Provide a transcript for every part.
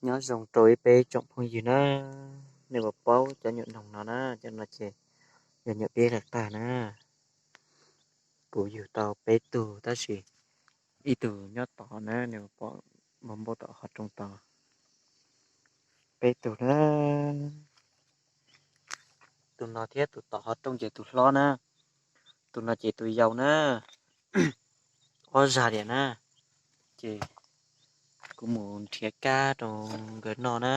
Nyob zoo rau ib peb tsoom phooj ywg na, nej puas paub cov nyuam noog no na, cov no ces yog nyuam piab qas qas na. Kuv yug tau peb tug tab sis ib tug nyob tod na, nej puas pom npau npau tom qhov rooj tod. Peb tug na, tus no thiab tus tom qhov rooj ces tus hlob na, tus no ces tus yau na, ob zag diam na. Ces kuv mus nrhiav kab rau nkawd noj na.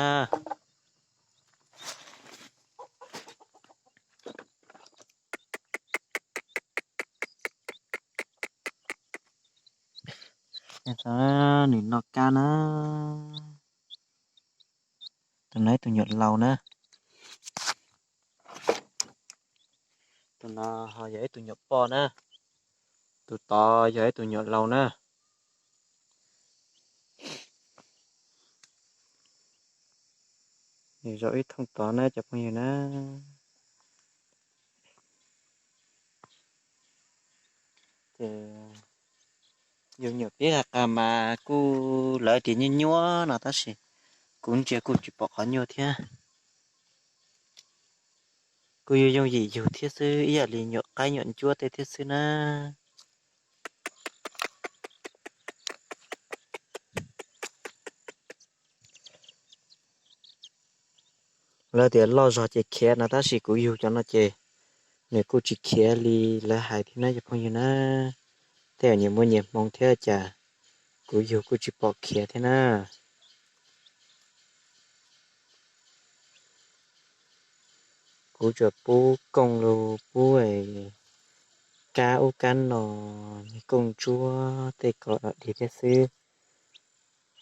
Nws noj kab na. Tus no ib tug nyuam laus na. Tus no ho yog ib tug nyuam poj na. Tus tod yog ib tug nyuam laus na. Nws zaum ib thooj tod na cov phooj ywg na. Ces yug nyuam piab qas qas mas kuj lawv tias nyuaj nyuaj no tab sis kuv ntsia kuj tsis pom qhov nyuaj thiab. Kuj yug yooj yim yug thiab xwb, ib yam li nyuam qaib nyuam ncuab tej thiab xwb na. Lawv tias loj zog ces khiav no tab sis kuv yug cov no ces nws kuj tsis khiav li lawv hais thiab na cov phooj ywg na. Tej zaum nyias muaj nyias hmoo thiab cas kuv yug kuj tsis pom khiav thiab na. Kuv tsuas pub kooj lug pub kab ub kab no, niag kooj ntsuab tej ko dig thiab xwb,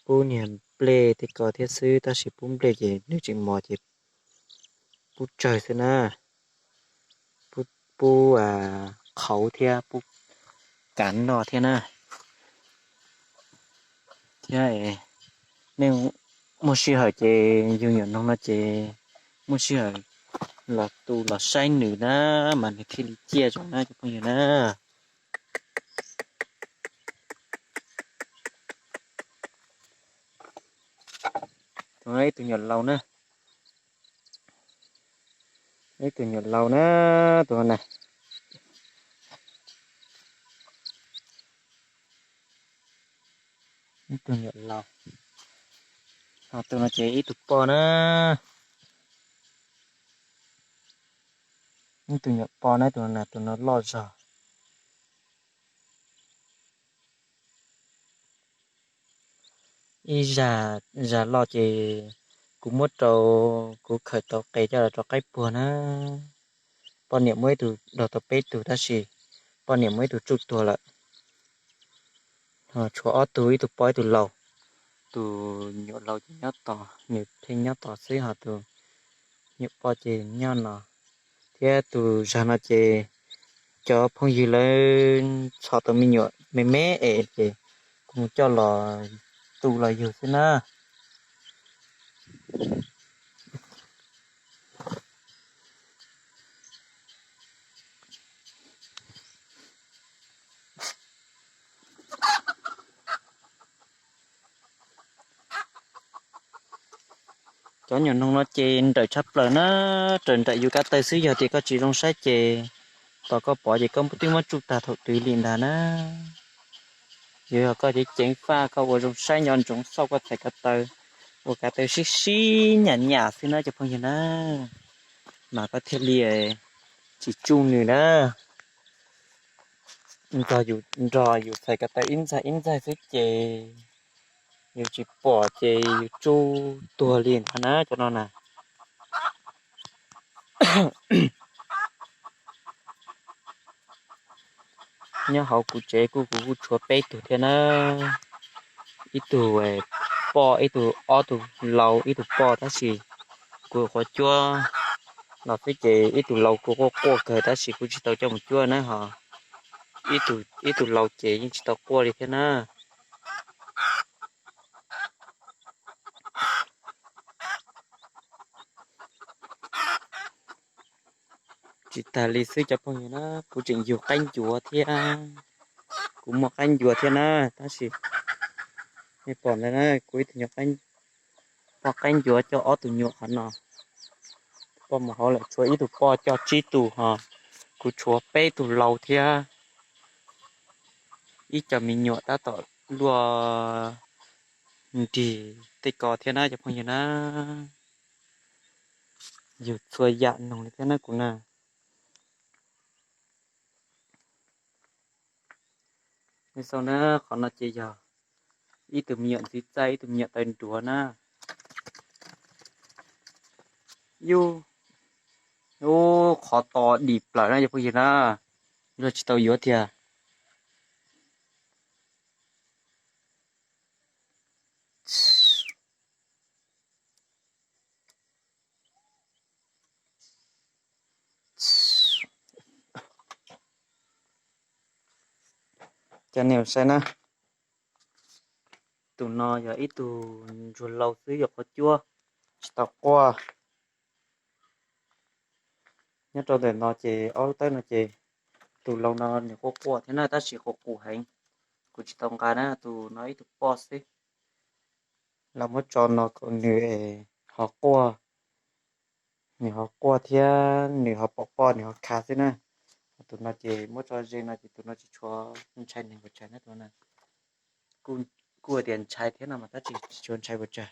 pub niag nplej tej ko thiab xwb, tab sis pub nplej ces nws tseem mos ces pub tsawg xwb na. Pub qhauv thiab pub kav noj thiab na. Thiab nej muaj sij hawm ces yug nyuam noog no ces muaj sij hawm los tu los saib nws na, mas nws thiaj li ciaj zoo na cov phooj ywg na. Tus no ib tug nyuam laus na. Ib tug nyuam laus na, tus no na. Ib tug nyuam laus. Ho tus no ces ib tug poj na. Ib tug nyuam poj na, tus no na, tus no loj zog. Ib zag, zag loj ces kuv muab rau, kuv khaws tau qe coj los rau qaib puag na. Poj niam muab ib tug, dog tau peb tug tab sis poj niam muab ib tug tsuj tuag lawm. Ho tshuav ob tug, ib tug poj ib tug laus. Tus nyuam laus ces nyob tod, nws pheej nyob tod xwb, ho tus nyuam poj ces nyob no. Thiab tus zag no ces cov phooj ywg lawv txhom tau me nyuam me me es ces kuv mus coj los tu los yug xwb na. Cov nyuam noog no ces nrawm tshaj plaws na, raws nraim yus ko taw xwb, yog tias koj tsis zoo saib ces tos koj pom ces koj twb muab tsuj tag thaum twg li ntag na. Yog koj ceev ceev faj, koj ua zoo saib nco ntsoov xauj koj txhais ko taw, ua ko taw sib sib nyam nyam xwb na cov phooj ywg na, mas koj thiaj li tsis tsuj nws na. Nrog yus, nrog yus txhais ko taw ib ntxaig ib ntxaig xwb ces yus tsis pom ces yus tsuj tuag li ntag na cov no na. Nyob hauv kuv tsev kuj, kuv kuj tshuav peb tug thiab na. Ib tug poj, ib tug, ob tug laus, ib tug poj, tab sis kuv qhuav cuab los xwb ces ib tug laus kuv quaj quaj kawg tab sis kuv tsis tau coj mus cuab na ho. Ib tug, ib tug laus ces yeej tsis tau quaj li thiab na. Tsis tas li xwb cov phooj ywg na, kuv tseem yug qaib ncuav thiab. Kuv muaj qaib ncuav thiab na, tab sis nej pom ntawd na, kuv ib tug nyuam qaib, Poj qaib ncuav coj ob tug nyuam qhov no. Poj mus hauv lawm tshuav ib tug poj coj tsib tug ho. Kuv tshuav peb tug laus thiab ib co me nyuam tab tom luaj nrig tej ko thiab na cov phooj ywg na. Yug txhua yam noog li thiab na kuv na. Nej xauj na, qhov no ces yog ib tug me nyuam ntxhib txaij ib tug me nyuam taw nruav na. Yub, ub, qhov to dim plaws na cov phooj ywg na. Luag tsis tau yuav tiag. Cov niam saib na, tus no yog ib tug ntsuag laus xwb yog qhov cuab tsis tau quaj. Nyob rau ntawm no ces ob lub tawb no ces tus laus no nws quaj quaj thiab na tab sis qus qus heev. Kuv tsis tau nqa na, tus no ib tug poj xwb. Los muab tso no kom nws ho quaj, nws ho quaj thiab nws ho pom poj nws ho kha xwb na. Tus no ces muab tso ze no ces tus no tsis tshua ntshai neeg puas tsawg na tus no. Kuj tias ntshai thiab no mas tab sis tsis tshua ntshai puas tsawg.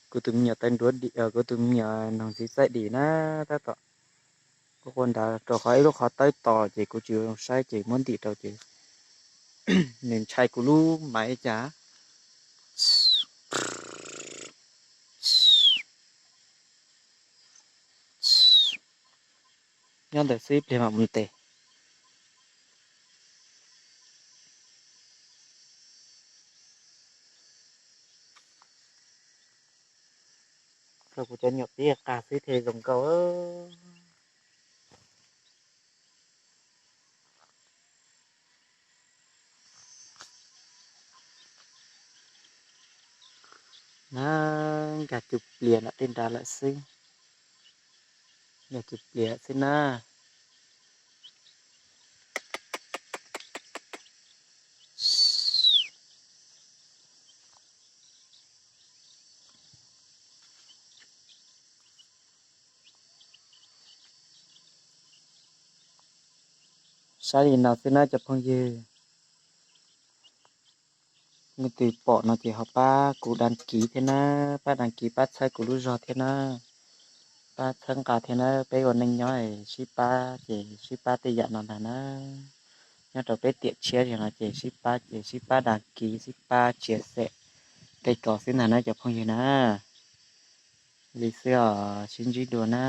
Kuv tus me nyuam taw nruav dim, kuv tus me nyuam noog ntxhib txaij dim na, tab tom quaj quaj nrad rau qhov ib lub qhov tawb tos ces kuv tsis zoo saib ces muab ntim rau ces nws ntshai kuv lub maiv cas. Nyob ntawm xwb ib pliag mam mus ntes. Rau kuv cov nyuam pib qag xwb thiaj zoo nkauj. Na, nkag cug plias nram tej nrad lawm xwb. Nkag cug plias xwb na. Saib li no xwb na cov phooj ywg. Leej twg pom no ces ho pab kuv đăng ký thiab na, pab đăng ký pab txhawb kuv lub zog thiab na, pab txhawb nqa thiab na, peb ua neej nyob sib pab ces sib pab tej yam no ntag na. Nyob rau peb tiam tshiab li no ces sib pab ces sib pab đăng ký sib pab chia sẻ kênh ko xwb ntag na cov phooj ywg na. Li xwb os, sib ntsib dua na.